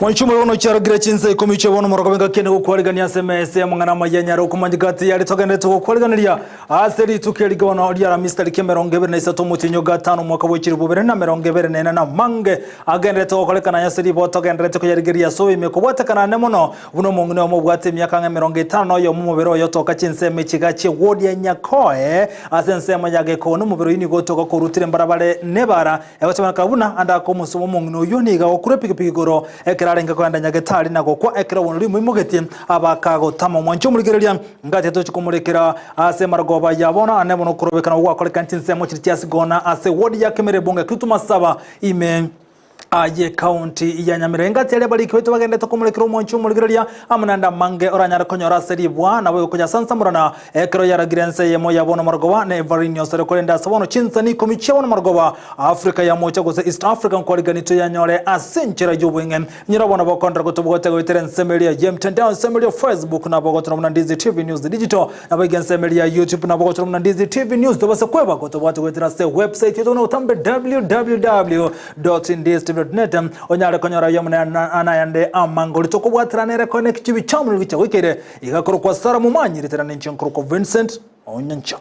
Mwanchi omorero bono chiarokire chinsa ikomi chia bono omorokobwa engaki ende gokwarigania ase emesa y'amang'ana amaya nyare okomanyeka ati yare togenderete gokwariganeria ase rituko eri bono ria Aramisi tariki 23 omotienyi o gatano omwaka bwe 2024 na amange agenderete gokorekana aya ase riboa togenderete koyarigereria ase oboime kobwatekana ane mono buna omong'ina oyomo obwate emiaka ang'e 51 omobere oye otoka chinsemo echiga chie ward ya Nyakoe ase ensemo ya Gekoo omobere oyio nigo otoka korutire mbarabare nebara Egotebaneka buna ande akomosoa omong'ina oyio nigo agokura epigipigi igoro ekero arenge kogenda nyagetari na gokwa ekero obono rimoimogetie abakagotama. Omwanchi omorigereria ngati atoche komorekera ase amarogoba ya bono ane bono okorobekana gwakorekana chinsemo chiria chia Sigona ase ward ya Kemera ebunge ya Kitutu Masaba ime aye county ya Nyamira. Engati aria abariki baito bagenderete komorekera omwanchi omorigereria amo naende amange oranyare konyora ase ribwa nabo egokonyasansamorana Ekero yaragire ense eyemo ya bono marogoba na Evarine osore korende ase bono chinsa nikomi chia bono marogoba Africa ya mocha gose East Africa nkwariganitwe yanyore ase enchera y'obweng'e. Nyora bono bokondera gotobwate goetera ensemo eria y'emtandao ensemo eria Facebook nabo ogotuna buna Ndizi TV News Digital nabo iga ensemo eria ya YouTube nabo ogotuna buna Ndizi TV News tobase kweba gotobwate goetera ase website yaito buna otambe www.ndizitv.net onyare konyora ayio amo nayande amangori tokobwaterana ere kone ekichibi chiamonwe gicha goikeire Iga korokwa Sara momanyi, ritera ninche nkorokwa Vincent Onyancha.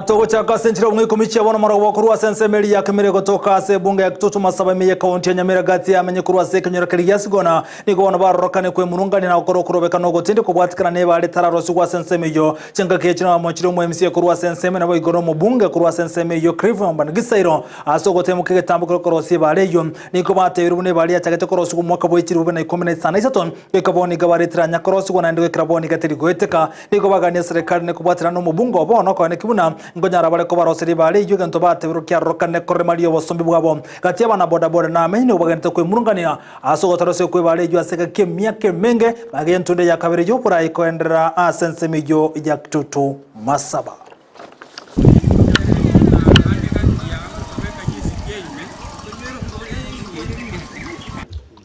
Togochaka ase enchera obong'e ikomi chia bono marogoba korwa ase ensemo eria ya Kemera egotoka ase ebunge ya Kitutu Masaba ime y'ekaunti ya Nyamira gati yamenye korwa ase ekenyoro keria gia Sigona. Nigo bono barorokane kwemurungania na gokora okorobeka na ogotindi kobwatikana nebare etararosigwa ase ensemo eyio. Chingaki echi nabamochire omo MCA korwa ase ensemo nabo igoro omobunge korwa ase ensemo eyio Cliff Wambani Gisairo ase ogotemoka egetambo keria korosia ebare eyio. Nigo batebire buna ebare yachagete korosigwa omwaka bwe chilifu bibere na ikomi na isano na isato goika bono iga bareteranya korosigwa naende goikera bono iga teri goeteka. Nigo bagania eserekari nekobwaterana nomobunge obo bono koene ki buna nkonyara bare kobaroseria ebare eyio egento bateberwe kiarorokane koremaria obosombi bwabo. Gati y'abana bodaboda na amenyi nigo bagenderete kwemurungania ase ogotarosia kw'ebare eyio ase egaki emiaka emenge magega y'entunda ya kabere y'oborai koenderera ase ensemo eyio ya Kitutu Masaba.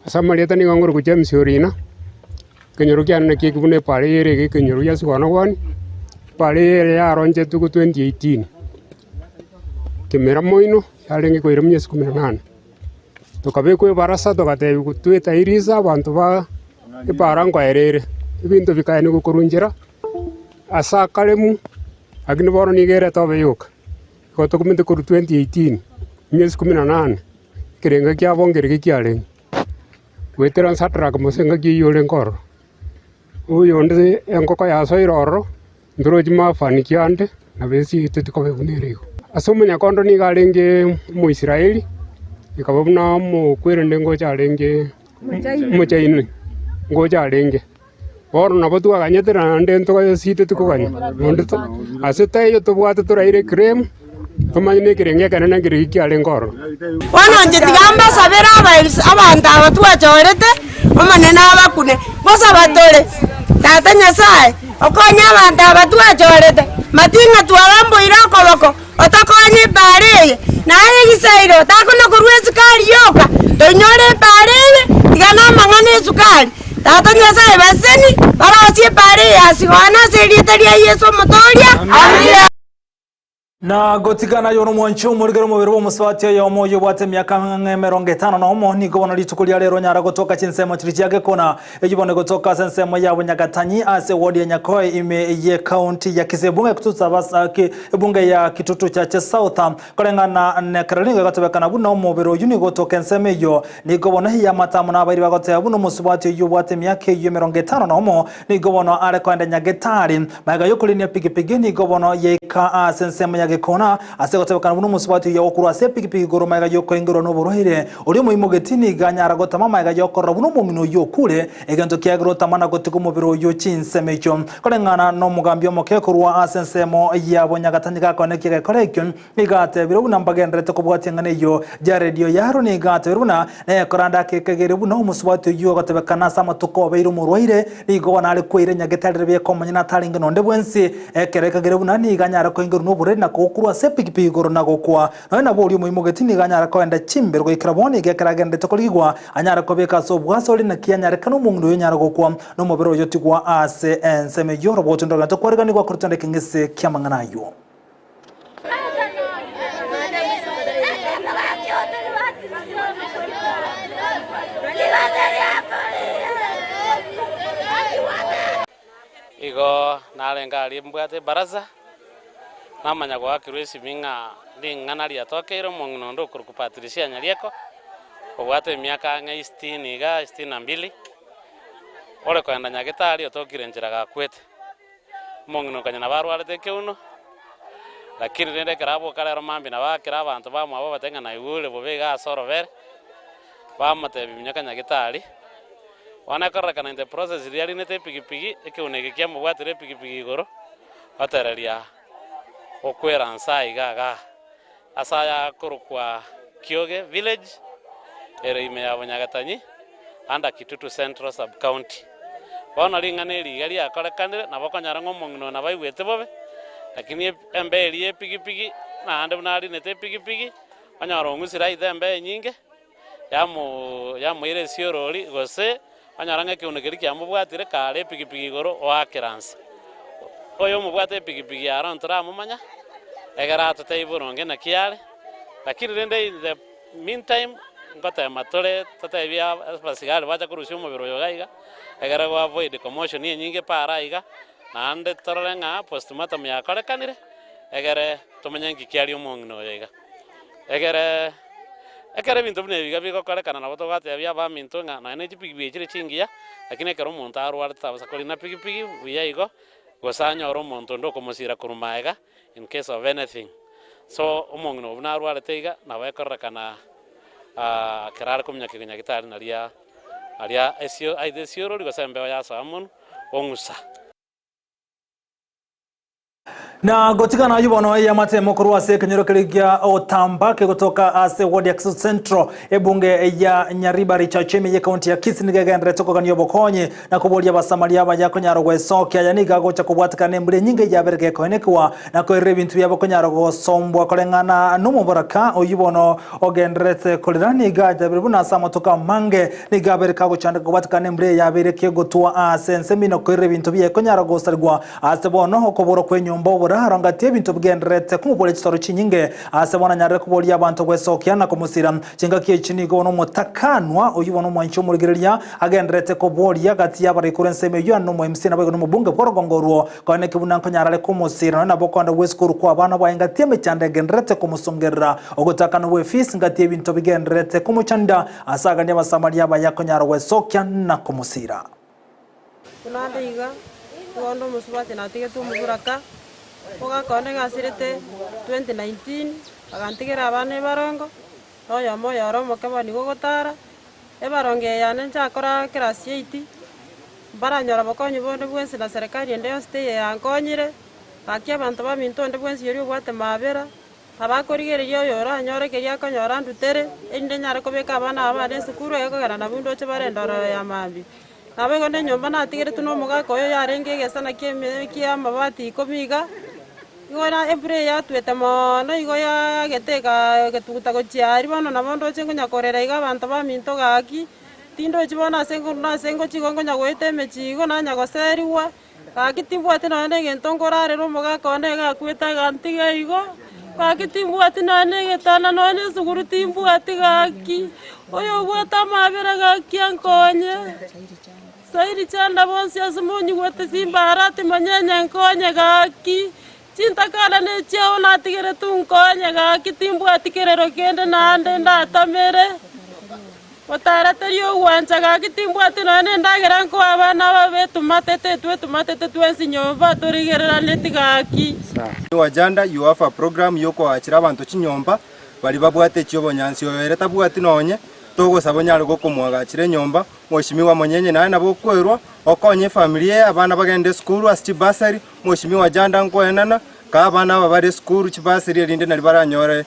Ase amarieta nigo ngorokwa James Orina. Ekenyoro kiane nakio eke buna epara eye ere iga ekenyoro gia Sigwana-gwani, epara eye ere yaronchetwe go 2018, kemera moino yarenge koira miezi kumi na nane. Tokabekwa ebarasa togatebiwa twetairise abanto ba epara nkoera ere, ebinto bikaenigwa korwa nchera ase akaremu, lakini bono nigo ere etobe yoka. Igo tokomanyete korwa 2018, emiezi kumi na nane, ekerengo kiabo nkereke kiarenge. Goetera Sadraka mose engaki eyio orenge ororo, oyonde engoko yasoire ororo, ntorochi mafanikio ande, nabo esiete tikoba buna ere igo. Ase omonyakondo nigo arenge Omoisraeli, ekaba buna omokwerende ngocha arenge omochaini ngocha arenge. Bono nabo twaganyete naende ntogasiite tikoganya, onde to ase taiyo tobwate toraire eclaim, tomanye na ekerengo ekenene nkeri kiarenge ororo. Bono inche tiga mbasabere abaeris abanto aba twachorete, Omonene abakune. Ngosaba tore, Tata Nyasae, okonye abanto aba twachorete, mating'a twaramboire okoboko, otokonye epaara eye, naye egisairo takona korwa esukari yoka, toinyore epaara eye, tiga namang'ana esukari. Tata Nyasae baseseni, barosie epaara eye ya Sigona ase erieta ria Yeso Omotoria. Amina. Na gotigana aye nomwanchi omorigere omobere bw'omosubati oyomo oyio obwate emiaka ang'e 51, nigo bono rituko ria rero onyare gotoka chinsemo chiria chia Gekona, eyio bono egotoka ase ensemo ya Bonyagatanyi ase ewodi ya Nyakoe ime y'ecounty ya Kisii ebunge ya Kitutu Sabasaki ebunge ya Kitutu Chache South. Koreng'ana nekerero nigo egotebekana buna omobere oyio nigo otoka ensemo eyio. Nigo bono ey'amata amo nabairi bagoteba buna omosubati oyio obwate emiaka eyio 51 nigo bono are koenda nyagetari. Magega y'okorinia epigipigi nigo bono yaika ase ensemo ya Gekona ase egotebekana buna omosubati oyio agokurwa ase epigipigi igoro magega y'okoingerwa noborwaire. Oria omoimogeti nigo anyara gotama magega y'okorora buna omong'ina oyio okure, egento kiagera otama na gotiga omobere oyio chinsemo echio. Koreng'ana nomogambi omoke korwa ase ensemo yabo Nyagatanyi gakonekia egekora ekio, Nigo atebire buna mbagendererete kobwatia eng'ana eyio. Jared Oyaro nigo atebire buna nekora ande akekegere buna omosubati oyio ogotebekana ase amatuko obeire omorwaire, nigo bono are kweira nyagetari ribe eke omonyene atarenge nonde bwensi, ekero ekagere buna nigo anyare koingerwa noborwaire na. kogokurwa ase epikipiki igoro na gokwa. Nonya nabo oria omoimogeti nigo anyare koenda chimbero goikera bono iga ekero agenderete korigigwa, anyare kobeka ase obwase ore naki anyarekane omong'ina oyo onyare gokwa, na omobere oye otigwa ase ensemo eyio oroboto ndogenderete kwariganigwa korotende ekeng'ese ki'amang'ana ayio. Igo narenge aria mbwate ebaraza, namanya goakerwa esimi ng'a ring'ana riatokeire omong'ina onde okorokwa Patricia Nyarieko, obwate emiaka ang'e sitini iga, sitini na mbili, ore kogenda nyagetari otokire nchera gakwete. Omong'ina okanya nabo arwarete ekeuno, lakini rende ekero aboka rero mambia nabo akera abanto bamwabo babatebie ng'a naigure bobe iga ase orobere, bamotebia minyoka nyagetari. Bono ekororekana in the process riria arinete epikipiki, ekeuno eke kiamobwatire epikipiki igoro, otereria okwera nse aiga igaa, ase aya akorokwa Kioge village, ere ime ya Bonyagatanyi, under Kitutu Central Sub-County. Bono ring'ana eri iga riakorekanire, nabo okonyora ng'a omong'ina oyo nabo aigwete bobe, lakini embeo eria ya epikipiki, naende buna arinete epikipiki, onyora ong'usire aite embeo enyinge, yamoira esiorori, gose onyora ng'a ekeuno keria kiamobwatire kare epikipiki igoro oakera nse. Oyo omobwate epikipiki aro ntoramomanya, egere atotebie boronge naki are, lakini rende in the meantime, ngotema tore totebie abasigari bache korusia omobere oyo iga iga, egere go avoid commotion enyinge para iga, naende torore ng'a postmortem yakorekanire, egere tomenye nki kiaria omong'ina oyo iga. Egere ekero ebinto buna ebi iga bigokorekana nabo togatebia abaminto ng'a nonya ne chipikipiki chire chingiya, lakini ekero omonto arwarete tabasa korina pikipiki buya igo, gose anyore omonto onde okomosira korwa maega in case of anything. So omong'ina obo buna arwarete iga, nabo ekororekana ekero are kominyokia nyagetari naria aria esio aite esiorori gose embeo yasoa monwe, ong'usa. Na gotigana ayio bono y'amatemo korwa ase ekenyoro keria gia Otamba kegotoka ase ward ya Kisutu Central, ebunge ya Nyaribari Church ime y'ekaunti ya Kisii nigo egenderete kogania obokonyi na koboria Abasamaria abaya konyara gwesokia. Aya nigo agocha kobwatekana nembura enyinge yabere gekoenekigwa na koirera ebinto biabo konyara gosombwa koreng'ana nomoboraka oyio bono ogendererete korera. Nigo atabire buna ase amatuko amange Nigo abeire kagochandeka kobwatekana nembura eye yabeire kegotwa ase ensemo ina koirera ebinto biaye konyara gosarigwa. Ase bono okoborwa kw'enyomba oboraro ngati ebinto bigendererete komoboria chisoro chinyinge. Ase bono anyarire koboria abanto gwesokia na komosira. Chingaki echi nigo bono omotakanwa oyio bono omwanchi omorigereria agendererete koboria gati y'abarai korwa ensemo eyio ande nomo MC naboigo nomobunge bw'orogongo orwo Koeneki buna nkonyara are komosira nonya nabo okoenda gw'esukuru kw'abana baye ngati emechando egendererete komosongerera ogotakana gw'efisi ngati ebinto bigendererete komochanda ase aganie Abasamaria abaya konyara gwesokia na komosira. Buna ande iga, nigo onde omosubati natigetwe omoburaka, omogaka onde gasirete 2019, agantigera abana ebarongo, na oyomo oyo ore omoke bono nigo ogotara, ebarongo eye yane nchakora class eight, mbaranyora bokonyi bonde bwensi na serikali ende yonsi teiyo yankonyire, gaki abanto baminto onde bwensi oria obwate mabera, Abakorigereria oyoranyore keria akonyora ndutere, erinde nyare kobeka abana aba bane esukuru egekogera nabwo ndoche bare endorero ya mambia. Naboigo nenyomba natigeretwe nomogaka oyo yarenge egesana ki'eme ki'amabati ikomi iga, igo na embura eye yatwete moono igo yagete ega egetuguta gochia aria bono nabo ndoche nkonya korera iga abanto baminto gaki, tindochi bono ase nko ase ngochia igo nkonya goeta emechie igo nanya goserigwa. Gaki timbwati nonya negento nkorarera omogaka one iga akwete agantiga igo, gaki timbwati nonya negetanda nonya na esuguru timbwati gaki, oyo obwate amabera gaki ankonye, Sairi chanda bonsi ase monyigwete chimbarati monyenye nkonye gaki, chintakana na echiao natigeretwe nkonye gaki timbwati kerero kende naende ndatamere. Gotarateria ogwancha gaki timbwati nonya nendagera nkoa abana aba betumatete twetumatete twensi nyomba torigereraneti gaki. Your agenda, you have a program yokoachera abanto chinyomba baria babwate chiobonyansi oyo ere tabwati nonye togosaba onyare gokomoagachera enyomba Mheshimiwa Monyenye naye nabo okwerwa okonye efamiri eye abana bagende esukuru ase chibasari Mheshimiwa Janda nkoenana kaa abana aba bare esukuru chibasari erinde nari baranyore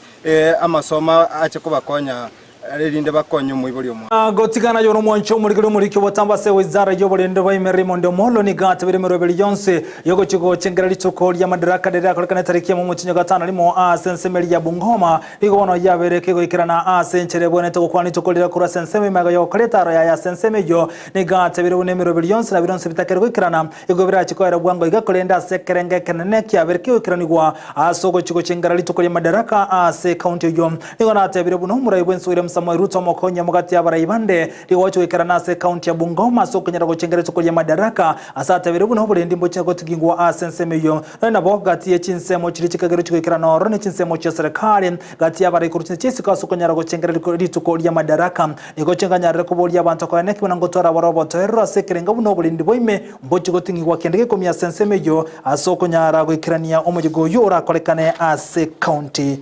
amasomo ache kobakonya. Erinde bakonye omoibori omwabo. Gotigana aye nomwancha omorikeri omoriki obotambe ase wizara y'oborende bwa ime Raymond Omollo nigo atebire emeroberi yonsi y'ogochia gochengera rituko ri'amadaraka riria riakorekana etariki emo omotienyi o gatano rimo ase ensemo eria ya Bungoma. Nigo bono yabeire kegoikerana ase enchera ebwenerete gokwana rituko riria korwa ase ensemo ime y'ogokora etaaro yaye ase ensemo eyio. Nigo atebire buna emeroberi yonsi na bironsi bitakeri goikerana igo birache koera bwango iga korende ase ekerengo ekenene kiabeire kegoikeranigwa ase ogochia gochengera rituko ri'amadaraka ase ekaunti eyio. Nigo natebire buna omorai bw'ense William Samoei Ruto omokonyi omogati y'abarai bande rigocha goikerana ase ekaunti ya Bungoma ase okonyara gochengera rituko ri'amadaraka ase atebire buna oborendi mbochia gotigingwa ase ensemo eyio. Nonya nabo, gati ye chinsemo chiria chikagero chigoikerana ororo ne chinsemo chia serikali gati y'abarai korwa chinse chi'isiko ase okonyara gochengera rituko ri'amadaraka. Nigo chinganyarire koboria abanto koene ki buna ngotwara bare obotoereru ase ekerengo buna oborendi bwa ime mbochia goting'igwa kende gekomi ase ensemo eyio ase okonyara goikerania omoyega oyio orakorekane ase ekaunti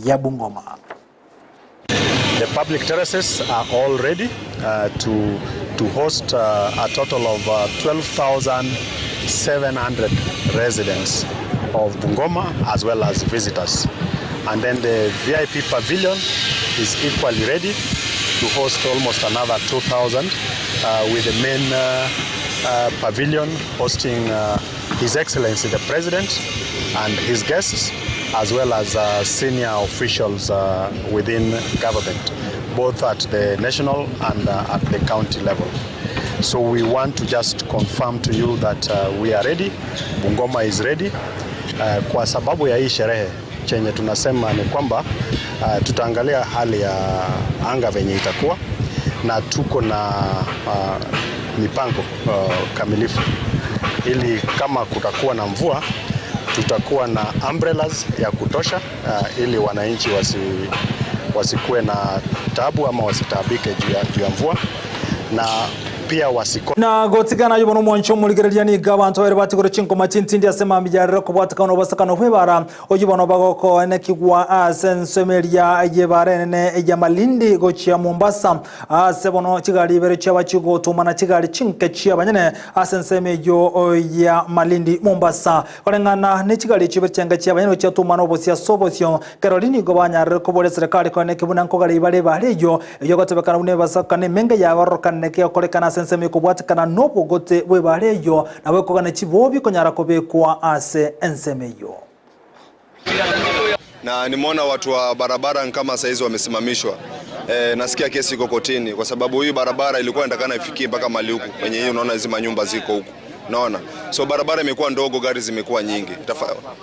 ya Bungoma. The public terraces are all ready to to host a total of 12,700 residents of Bungoma as well as visitors. And then the VIP pavilion is equally ready to host almost another 2,000 with the main pavilion hosting His Excellency the President and his guests as well as senior officials within government, both at the national and at the county level. So we want to just confirm to you that we are ready, Bungoma is ready. Kwa sababu ya hii sherehe chenye tunasema ni kwamba tutaangalia hali ya anga venye itakuwa na tuko na mipango kamilifu ili kama kutakuwa na mvua tutakuwa na umbrellas ya kutosha ili wananchi wasikuwe na tabu ama wasitaabike juu ya mvua na pia wasiko Na gotigana yubono omwancho omorigereria niga abanto babere batigore chinkoma chintindi ase mambia kobwatekana obosakano bw'ebara oyio bono bagokoenekigwa ase ensemo eria y'ebara enene ya Malindi gochia Mombasa ase bono chigari ibere chiaba chigotumana chigari chinke chiabanyene ase ensemo eyio ya Malindi Mombasa koreng'ana ne chigari chibere chianga chiabanyene chiatumana obosia ase obosio kerori nigo banyarire koboria serikali koeneki buna nkogara ibare ebara eyio eyio gotebekana buna ebasakana emenge yabarorokaneke okorekana ase ensemo ekobwatekana nobogote bw'ebara eyio nabo ekogana chibobi konyara kobekwa ase ensemo eyio. Na nimeona watu wa barabara kama saizi wamesimamishwa. Nasikia kesi iko kotini kwa sababu hii barabara ilikuwa inatakana ifikie mpaka mali huku kwenye hii unaona hizi manyumba ziko huku. Unaona? So barabara imekuwa ndogo, gari zimekuwa nyingi.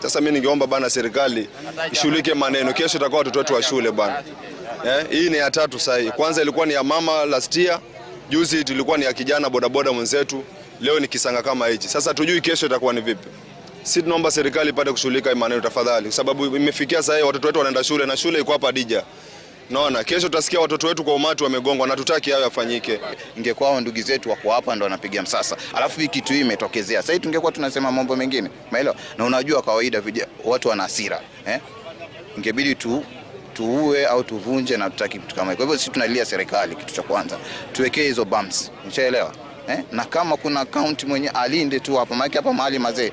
Sasa mimi ningeomba bana serikali ishughulike maneno. Kesho itakuwa watoto wetu wa shule bana. Hii ni ya tatu sasa hii. Kwanza ilikuwa ni ya mama last year, juzi ilikuwa ni ya kijana bodaboda mwenzetu, leo ni kisanga kama hichi. Sasa tujui kesho itakuwa ni vipi. Sisi tunaomba serikali ipate kushughulika hii maneno tafadhali, kwa sababu imefikia sasa watoto wetu wanaenda shule na shule iko hapa Dija. Naona kesho tutasikia watoto wetu kwa umati wamegongwa na tutaki hayo yafanyike. Ingekuwa ndugu zetu wako hapa ndo wanapiga msasa. Alafu hii kitu hii imetokezea. Sasa tungekuwa tunasema mambo mengine. Umeelewa? Na unajua kawaida watu wana hasira, eh? Ingebidi tuue au tuvunje na tutaki kitu kama hiyo. Kwa hivyo sisi tunalia serikali kitu cha kwanza. Tuwekee hizo bumps. Ushaelewa? Na kama kuna county mwenye alinde tu hapa, maana hapa mahali mazee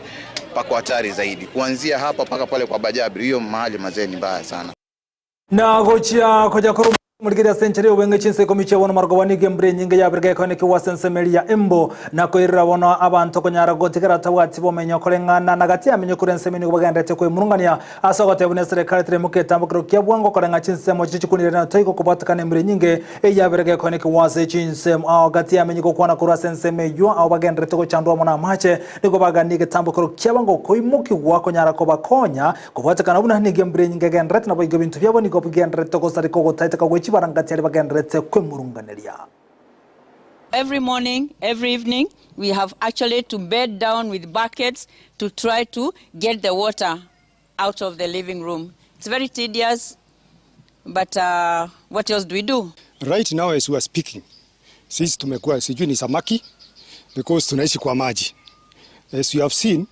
pako hatari zaidi. Kuanzia hapa paka pale kwa Bajabri, hiyo mahali mazee ni mbaya sana. Na gochia koja koru murigiri sencheri obwenge chinse komiche wono margo wanige mbre nyinge ya berge kone ki wasensemeri ya embo na koirira wono abantu konyara gotigera tawati bomenyo koreng'ana na gati amenyo kurensemeni kubagendete kwe murungania asogote bune serikali tremuke tambukiro kia bwango korenga chinsemo chichikunire na toiko kubatikana mbre nyinge ya berge kone ki wase chinsemo aho gati amenyo kokwana kurwa senseme yo aho bagendete gochandwa mona mache niko baganige tambukiro kia bwango koimukigwa konyara kobakonya kubatikana buna nige mbre nyinge gendrete na boigo bintu byabo niko bigendrete gosariko gotaiteka gwechi barangati bagendrete kwemurunganeria. Every morning, every evening, we have actually to bed down with buckets to try to get the water out of the living room. It's very tedious, but what else do we do? Right now as we are speaking, sisi tumekuwa sijui ni samaki because tunaishi kwa maji. As you have seen,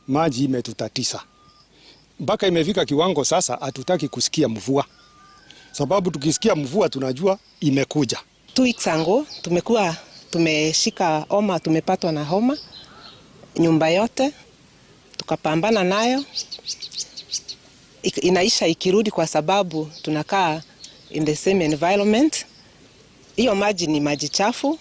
maji imetutatisa. Mpaka imefika kiwango sasa hatutaki kusikia mvua. Sababu tukisikia mvua tunajua imekuja. 2 weeks ago tumekuwa tumeshika homa, tumepatwa na homa nyumba yote, tukapambana nayo. Inaisha ikirudi kwa sababu tunakaa in the same environment. Hiyo maji ni maji chafu.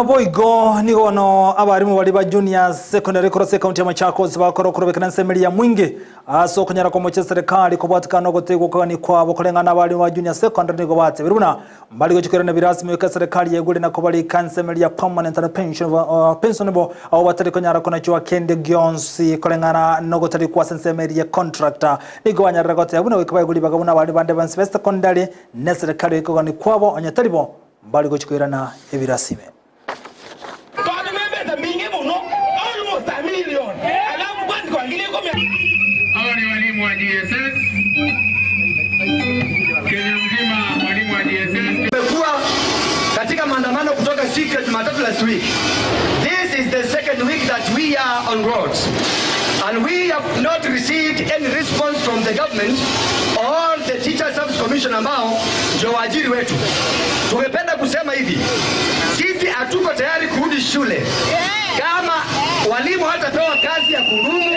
Boigo nigo bono abarimu baria ba Junior Secondary korwa ase ekaunti ya Machakos bakora okorobekana ensemo ya mwingi ase okonyara komochia eserekari kobwatekana nogotegwa okogania kwabo koreng'ana abarimu ba Junior Secondary nigo batebire buna mbari gochia koirana ebirasi goika eserekari yaigure na kobarika ensemo ya permanent and pensionable abwo batari konyara konachiwa kende gionsi koreng'ana nogotarikwa ase ensemo eria ye contract. Nigo banyarire goteba buna goika baigwe ribaga buna abarimu bande bonsi be secondary neserekari goika okogania kwabo onye tari bo Mbare gochia koirana ebirasi ime. Hawa ni walimu wa GSS Kenya mzima, walimu wa GSS. Tumekuwa katika maandamano kutoka siku ya Jumatatu last week. This is the second week that we are on roads. And we have not received any response from the government or the Teacher Service Commission ambao ndio waajiri wetu. Tumependa kusema hivi, sisi hatuko tayari kurudi shule kama walimu hatapewa kazi ya kudumu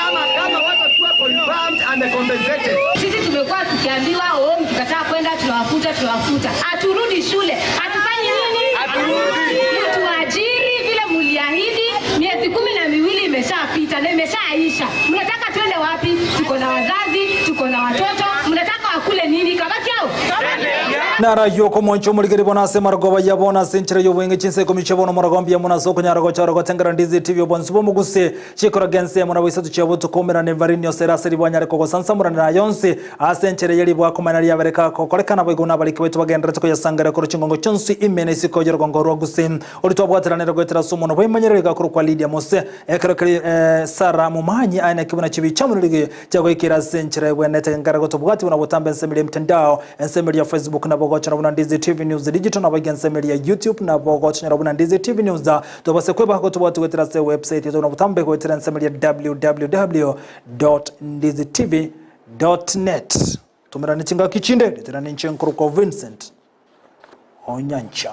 ama kama watakuwa confirmed and compensated. Sisi tumekuwa tukiambiwa oh, mkikataa kwenda tunawafuta, tunawafuta. Haturudi shule, hatufanyi nini? Haturudi. Mtuajiri vile muliahidi, miezi 12 imeshapita na imeshaisha. Mnataka tuende wapi? Tuko na wazazi, tuko na watoto, mnataka wakule nini? Kabaki hao? Narayio komoncho omorigeri bono ase marogoba ya bono ase enchera y'oboing'e chinsa ikomi chia bono morago mbuya mono ase okonyara gochora gotengera Ndizi TV obonsi bw'omoguse chikoroga ensemo nabo isato chia botuko omerane Varinio ere ase ribwanyare kogosansamoranera aya onsi ase enchera eye ribwakomana riabereka gokorekana boigo buna abariki baito bagendererete koyasangereria korwa chingongo chionsi ime na isiko y'orogongo rwa Gusii oria twabwateranire goetera ase omonwa bw'emanyereri gakorokwa Lydia Mose ekero keria Sarah Momanyi aye naki buna chibi chiamonorigwe chiagoikera ase enchera ebwenerete enkera gotobwati buna botambe ensemo eria emitandao ensemo eria Facebook nabo ogochora buna Ndizi TV News Digital nabo iga ensemo eria YouTube nabo ogochonyora buna Ndizi TV News tobase kweba gotobwati goetera ase ewebsite yaito buna botambe goetera ensemo eria www.ndizitv.net Tomerane chingaki chinde retera ninche nkorokwa Vincent Onyancha.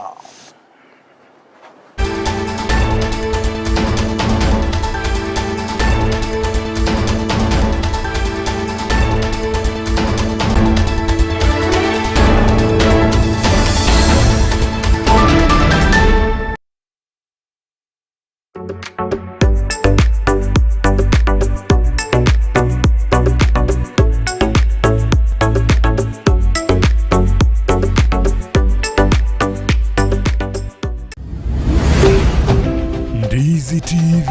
Ndizi TV,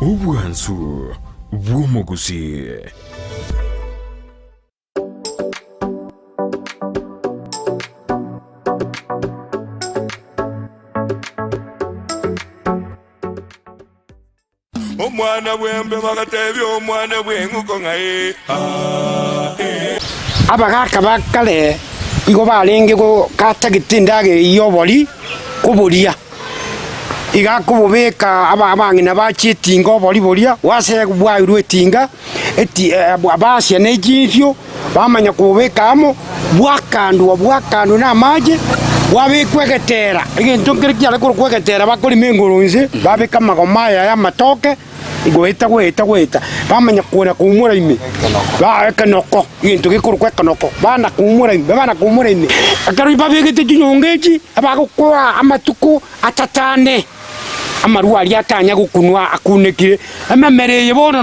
obwansu bw'omogusii. Omwana bw'embe bagatebia omwana bw'eng'uko ng'a ee, aa, ee. Abagaaka ba kare igo barenge gokatagete endagera eyio y'obori koboria, iga akobobeka abang'ina bachie etinga obori boria, gwase bwairwe etinga, eti basia ne chinsio, bamanya kobobeka amo, bwakandwa bwakandwa na amache, bwabekwa egetera, egento nkere kiare korokwa egetera bakorema engoro inse, babeka amagoma aya ya amatoke, goeta goeta goeta, bamanya kona koumora ime, ba ekenoko, egento gekorokwa ekenoko, bana koumora ime, bana koumora ime. Ekero babegete chinyongo echi, abagokoa amatuko atato ane, amarwa aria atanya gokunwa akunekire, ememera eye bono.